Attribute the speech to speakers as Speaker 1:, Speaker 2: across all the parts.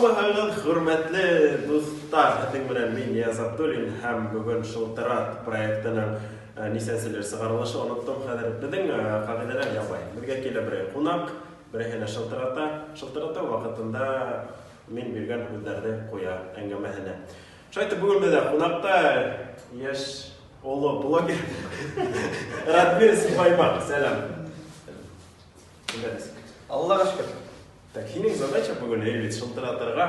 Speaker 1: Һаумыһығыҙ, хөрмәтле дуҫтар! Һеҙҙең менән мин, Нияз Абдуллин, һәм бөгөн Шылтырат проектының нисәнселер сығарылышы, оноттом хәҙер. Беҙҙең ҡағиҙәләр ябай. Беҙгә килә берәй ҡунаҡ, береһенә шылтырата. Шылтыратыу ваҡытында мин биргән һүҙҙәрҙе ҡуя әңгәмәһенә. Шулай итеп, бөгөн беҙҙә ҡунаҡта йәш оло блогер Радмир Сибаймак. Сәләм.
Speaker 2: Аллаға шөкөр.
Speaker 1: Так, һинең задача бөгөн, әй бит, шылтыратырға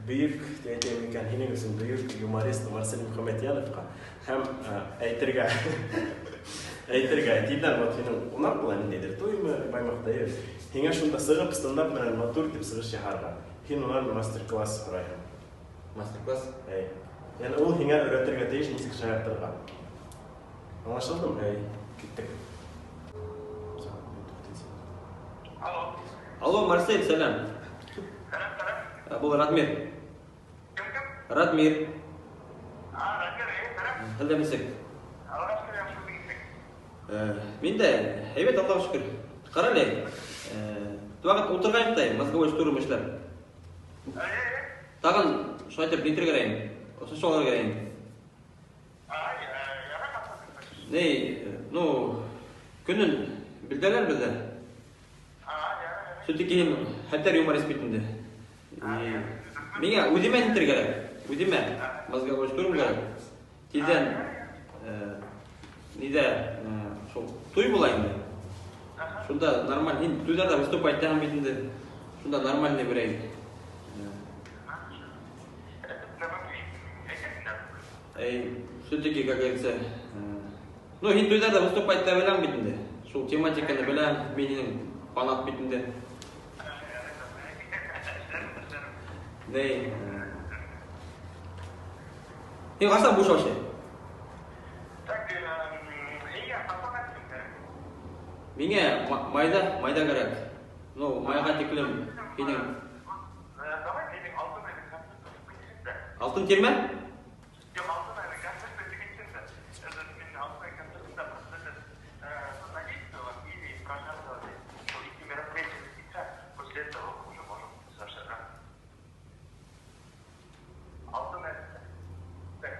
Speaker 1: бөйөк, дип әйтәйем икән, һинең өсөн бөйөк юморист Марсель Мөхәммәтьяновҡа һәм әйтергә, әйтергә, тиҙҙән вот һинең ҡунаҡ була ниндәйҙер туймы, Баймаҡта, әйе. Һиңә шунда сығып, стендап менән матур итеп сығыш яһарға. Һин унан мастер-класс һорайһың.
Speaker 2: Мастер-класс?
Speaker 1: Әй. Яғни ул һиңә өйрәтергә тейеш нисек шаяртырға. Аңлашылдымы? Әй, киттек.
Speaker 2: Алло. Алло, Марсель, сәлам.
Speaker 3: Сәлам, сәлам.
Speaker 2: Был Радмир.
Speaker 3: Кем, кем?
Speaker 2: Радмир.
Speaker 3: А, Радмир, әй, сәлам.
Speaker 2: Хәлдәр нисек?
Speaker 3: Аллаға шөкөр, яҡшы, нисек?
Speaker 2: Мин дә әйбәт, Аллаға шөкөр. Ҡара әле, ваҡыт ултырғайныҡ та, мозговой штурм эшләп.
Speaker 3: Әй, әй.
Speaker 2: Тағын шулай итеп нитергә кәрәк, осрашып алырға кәрәк. Ни, ну, көнен белдерәләр бездә. Все-таки һин хәтәр юморист бит инде. Миңә үземә нитер кәрәк. Үземә мозговой штурм кәрәк. Тиздән нидә шул туй була инде. Шунда нормаль, һин туйҙарҙа выступать итәһең бит инде. Шунда нормальный берәй. Эй, все-таки, как говорится, ну, һин туйҙарҙа выступать итә беләң бит инде. Шул тематиканы беләм, мин һинең фанат бит инде. Ней, һин ҡасан буш вообще?
Speaker 3: Так, һиңә ҡасан әйттем кәрәк?
Speaker 2: Миңә майҙа, майҙа кәрәк. Ну, майға тиклем һинең.
Speaker 3: Давай, һинең алтын айҙың концертын китһен дә.
Speaker 2: Алтын тирмә?
Speaker 3: Юҡ, алтын айҙың концерты китһен дә. Этот мин алтын ай концертында просто этот журналист или прожарка шул ике мероприятие китһә, после этого уже можем осрашырға. Алтын ай. Так,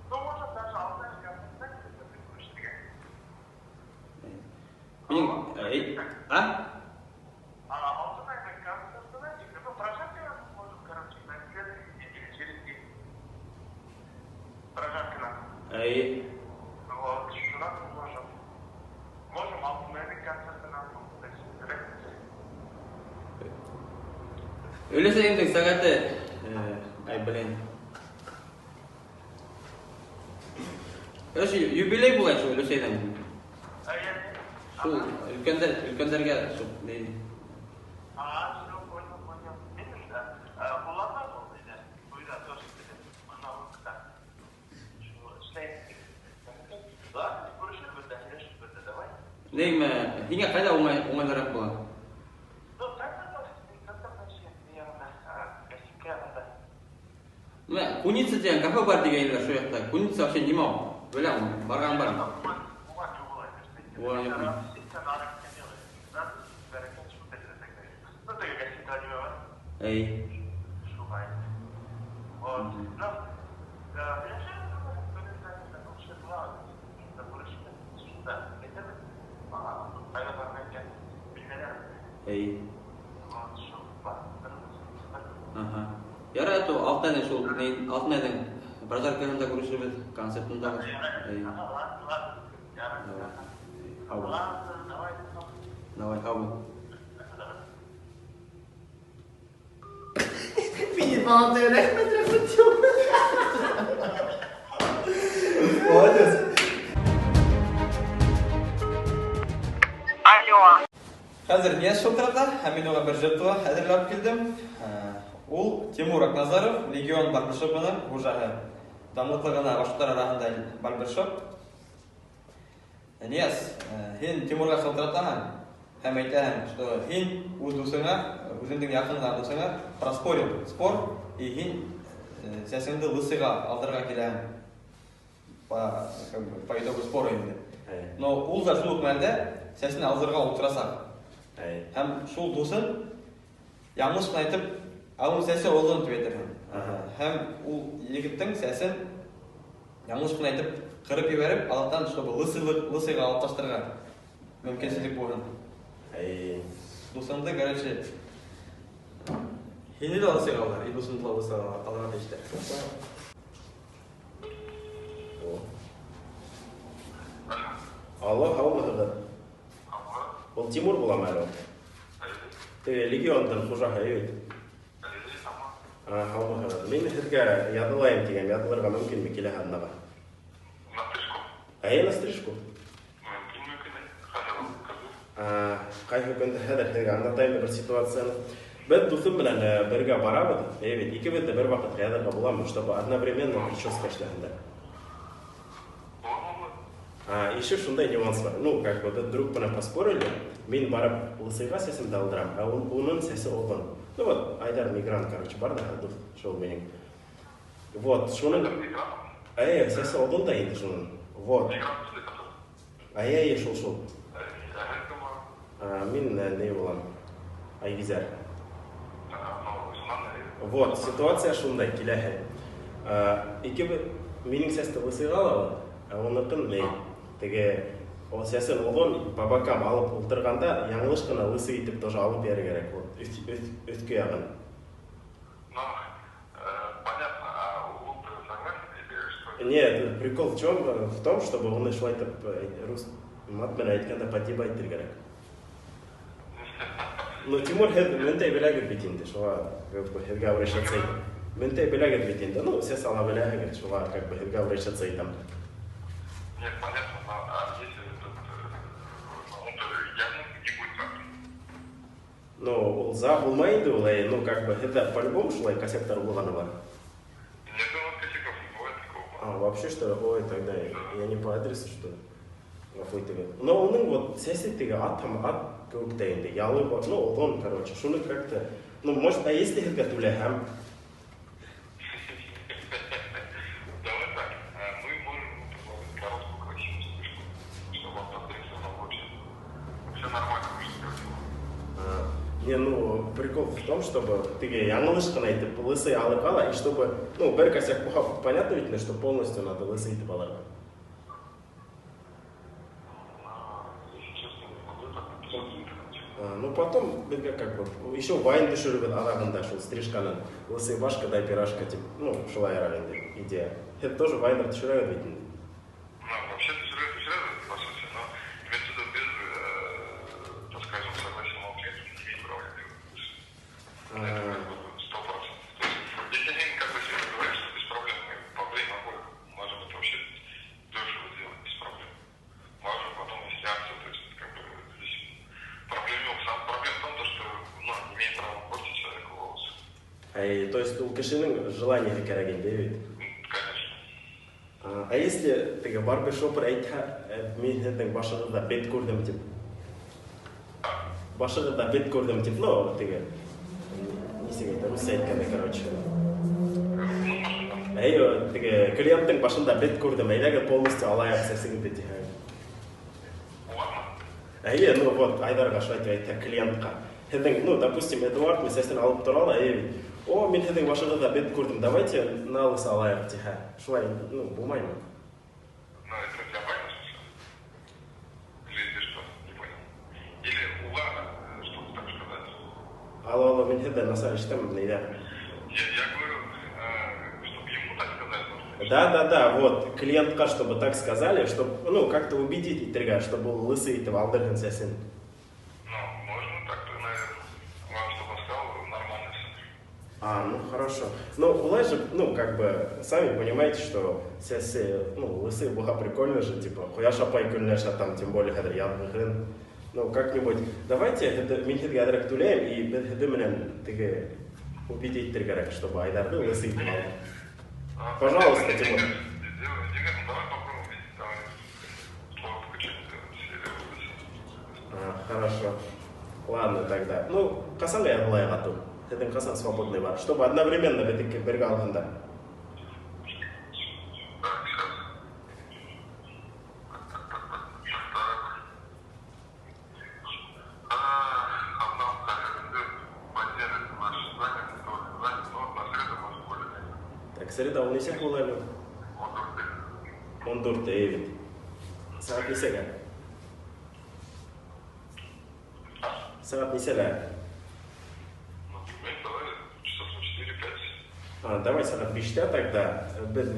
Speaker 3: ну, можем даже алтын ай концертында күрешергә.
Speaker 2: Минең, эй, а?
Speaker 3: Алтын айҙың концертына, ну, прожарка можем, короче, на следующей неделе, через день. Прожаркина.
Speaker 2: Эй.
Speaker 3: Вот, шунан можем. Можем алтын айҙың концертына, то есть, разница.
Speaker 2: Өләсәйемдең сәғәте, ай, блин. Короче, юбилей була шул өләсәйҙең. Шул өлкәндәр, өлкәндәргә шул ни.
Speaker 3: А, все, понял, понял. Мин ҡулланам ул ине. Туйҙа тоже монологта. Шул эшләйем. Ладно, күрешербеҙ ҙә, һөйләшербеҙ ҙә, давай.
Speaker 2: Нейме, һиңә ҡайҙа уңай, уңайлыраҡ була?
Speaker 3: Ну, центрда, мин центрда эшләйем, ни янында, гостинка янында.
Speaker 2: Менә Куница тигән кафе бар тигәйнеләр шул яҡта. Куница вообще нимә ул? Беләм, барған бар.
Speaker 3: Уға юҡ улай.
Speaker 2: Уға юҡ.
Speaker 3: Ары киткән. Бәрәкәт шул. Ну, теге гостинка нимә бар?
Speaker 2: Эй.
Speaker 3: Шуға инде. Вот. Ну, һөйләшербеҙ, күрешербеҙ, шунда әйтербеҙ. Ҡайҙа барырға икән, билдәләрбеҙ.
Speaker 2: Эй.
Speaker 3: Вот, шул бар.
Speaker 2: Ага. Ярай, то Алтынайҙың шул, ни, Алтынайҙың прожаркаһында күрешербеҙ, концертында. Эй.
Speaker 3: Ладно, ладно.
Speaker 2: Давай. Һау бул.
Speaker 3: Ладно, давай.
Speaker 2: Давай, һау бул.
Speaker 3: Давай.
Speaker 4: Мин молодой, рәхмәт, рәхмәт.
Speaker 1: Молодец.
Speaker 5: Алло.
Speaker 2: Хәҙер Нияз шылтырата, һәм мин уға бер жертва әҙерләп килдем. Ул Тимур Акназаров, Легион барбершопының хужаһы. Данлыҡлы ғына башҡорттар араһында барбершоп. Нияз, һин Тимурға шылтыратаһың һәм әйтәһең, что һин үҙ дуҫыңа, үҙеңдең яҡын ғына дуҫыңа проспорил спор, и һин сәсеңде лысыйға алдырырға киләһең. По, как бы, по итогу спора инде. Но ул да шул уҡ мәлдә сәсен алдырырға ултырасаҡ.
Speaker 1: Әй.
Speaker 2: Һәм шул дуҫын яңылыш ҡына итеп Ә уның сәсе оҙон тип әйтерһең.
Speaker 1: Ага.
Speaker 2: Һәм ул егеттең сәсен яңылыш ҡына итеп ҡырып ебәреп, аҙаҡтан, чтобы лысыйға алып ташларға мөмкинселек булһын.
Speaker 1: Әй,
Speaker 2: Дуҫыңды, короче, һине лә лысыйға алалар, и дуҫыңды ла лысыйға алырға тейештәр.
Speaker 1: О. Алло, һаумыһығыҙ? Ул Тимур буламы әле ул? Теге легиондың хужаһы бит. Һаумыһығыҙ. Мин һеҙгә яҙылайым тигән, яҙылырға мөмкинме киләһе аҙнаға?
Speaker 3: На стрижку?
Speaker 1: Әйе, на стрижку.
Speaker 3: Мөмкин, мөмкин. Хәҙер.
Speaker 1: Ҡайһы көндө? Хәҙер һеҙгә аңлатайым бер ситуацияны. Беҙ дуҫым менән бергә барабыҙ, әйе бит, икебеҙ ҙә бер ваҡытҡа яҙырға буламы, чтобы одновременно прическа эшләһендәр. А, еще шундай нюанс бар. Ну, как бы беҙ друг менән поспорили, мин барып лысыйға сәсемде алдырам, ә уның сәсе оҙон. Ну вот, Айдар мигрант, короче, бар да, дуҫ, шул минең. Вот, шуның. Әйе, сәсе оҙон да инде шуның. Вот. Әйе, әйе, шул, шул. А, мин ни булам? Айгизәр. Вот, ситуация шундай, киләһе. Ике минең сәсте лысыйға ала ул, ә уныҡын ни? Теге ул сәсен оҙон по бокам алып ултырғанда, яңылыш ҡына лысый итеп тоже алып бирергә кәрәк. Вот, өҫкө яғын.
Speaker 3: Ну, понятно, а ул согласен или что?
Speaker 1: Нет, прикол в чем? В том, чтобы уны шулай итеп рус мат менән әйткәндә подъебать итергә кәрәк. Ну, Тимур, һеҙ мөнтәй беләгеҙ бит инде, шуға как бы һеҙгә обращаться итәм. Мөнтәй беләгеҙ бит инде, ну, сәс ала беләһегеҙ, шуға как бы һеҙгә обращаться итәм.
Speaker 3: Нет, понятно, но а если этот, он-то явно не будет так.
Speaker 1: Ну, ул за булмай инде ул, әй, ну, как бы һеҙҙә по-любому шулай косяктар булғаны бар.
Speaker 3: Нет, у нас косяков не бывает такого.
Speaker 1: А, вообще, что ли? Ой, тогда я не по адресу, что ли? Ғәфү итегеҙ. Но уның вот сәсе теге ат һәм ат кеүек тә инде, ялы бар, ну, оҙон, короче, шуны как-то, ну, может, а если һеҙгә түләһәм?
Speaker 3: Давай так, мы можем ему предложить короткую красивую стрижку, чтобы он постригся на вообще. Все нормально, может, красиво.
Speaker 1: А, не, ну, прикол в том, чтобы теге яңылыш ҡына итеп лысый алырға ла, и чтобы, ну, бер косяк булһа, понятно ведь, что полностью надо лысый итеп алырға.
Speaker 3: Если честно, не могу так написать в интернете.
Speaker 1: А, ну, потом беҙгә как бы еще вайн төшөрөрбөҙ аҙағында шул стрижканың. Лысый башка дай пирожка тип, ну, шулайыраҡ инде идея. Һеҙ тоже вайндар төшөрәгеҙ бит инде.
Speaker 3: Ну, вообще төшөрәбеҙ, по сути, но имеется в виду без, так скажем, согласия клиента не имеет права делать. Это
Speaker 1: А,
Speaker 3: как бы 100%. То есть, если они как бы себе говорят, что без проблем, мы побреем обоих, можем это вообще дешево сделать без проблем. Можем потом есть реакция, то есть как бы здесь проблем нет. Сам проблема в том, то, что, ну, не имеет права портить человеку волосы.
Speaker 1: Әй, то есть ул кешенең желание кәрәк инде бит.
Speaker 3: Ну, конечно.
Speaker 1: А если теге барбершопер әйтһә, мин һеҙҙең башығыҙҙа бет күрҙем тип. Башығыҙҙа бет күрҙем тип, ну, теге нисек әйтә, русса әйткәндә, короче. Әй, теге клиенттың башында бет күрҙем, әйҙәгеҙ полностью алайыҡ сәсегеҙҙе тиһә. Әйе, ну вот, Айҙарға шулай тип әйтә клиентҡа. Һеҙҙең, ну, допустим, Эдуард мин сәсен алып тора ла, әйе бит. О, мин һеҙҙең башығыҙҙа бет күрҙем, давайте на лысо алайыҡ тиһә. Шулай, ну, булмаймы?
Speaker 3: Ну, это для вайна, в смысле? Или что? Не понял. Или ула, чтобы так сказать.
Speaker 1: Алло, алло, мин һеҙҙән насар ишетәм, нейҙә?
Speaker 3: Я говорю, чтобы ему так сказать, может?
Speaker 1: Да, вот, клиентҡа, чтобы так сказали, чтобы, ну, как-то убедить итергә, чтобы ул лысый итеп алдырһын сәсен.
Speaker 3: Ну, можно так-то, наверное. Вам чтобы он сказал, нормально все.
Speaker 1: А, ну хорошо. Но улай же, ну, как бы, сами понимаете, что сәсе, ну, лысый булһа прикольно же, типа, ҡояш апай көнләшә там, тем более хәҙер яҙғы. Ну, как-нибудь, давайте, это, мин һеҙгә әҙерәк түләйем, и беҙ һеҙҙе менән теге убедить итергә кәрәк, чтобы Айҙарҙы лысый итеп алды. Пожалуйста, Тимур.
Speaker 3: Сделай, ну, давай попробуем увидеть, давай. Слово что-нибудь сделать, или
Speaker 1: А, хорошо. Ладно тогда. Ну, ҡасанға яҙылайыҡ атыу? Һеҙҙең ҡасан свободный бар? Чтобы одновременно беҙҙеке бергә алғанда.
Speaker 3: Так, сейчас. Так. А, одном хәҙер инде понедельник наш занят тоже.
Speaker 1: Так, среда ул нисә була әле? 14 бит. Сәғәт нисәгә? Сәғәт нисәлә?
Speaker 3: Ну, давай, часов на 4-5.
Speaker 1: А, давай сәғәт биштә тогда. Беҙ,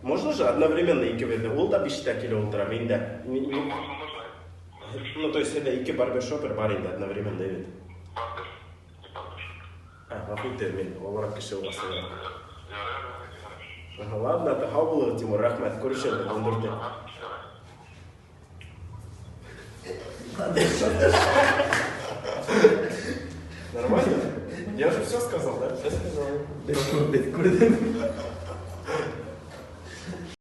Speaker 1: можно же одновременно икебеҙ ул да биштә килеп ултыра, мин дә.
Speaker 3: Ну, можно, можно.
Speaker 1: Ну, то есть это ике барбершопер бар инде одновременно бит.
Speaker 3: Барбер, не барбершоп.
Speaker 1: А, ғәфү итегеҙ, мин олораҡ кеше булғас.
Speaker 3: Ярай, ярай.
Speaker 1: Ага, ладно, һау булығыҙ, Тимур, рәхмәт. Күрешәбеҙ 14-тә.
Speaker 3: Ага, ярай.
Speaker 1: Нормально? Я же все сказал, да?
Speaker 2: Все сказал.
Speaker 4: Беҙ күрҙем.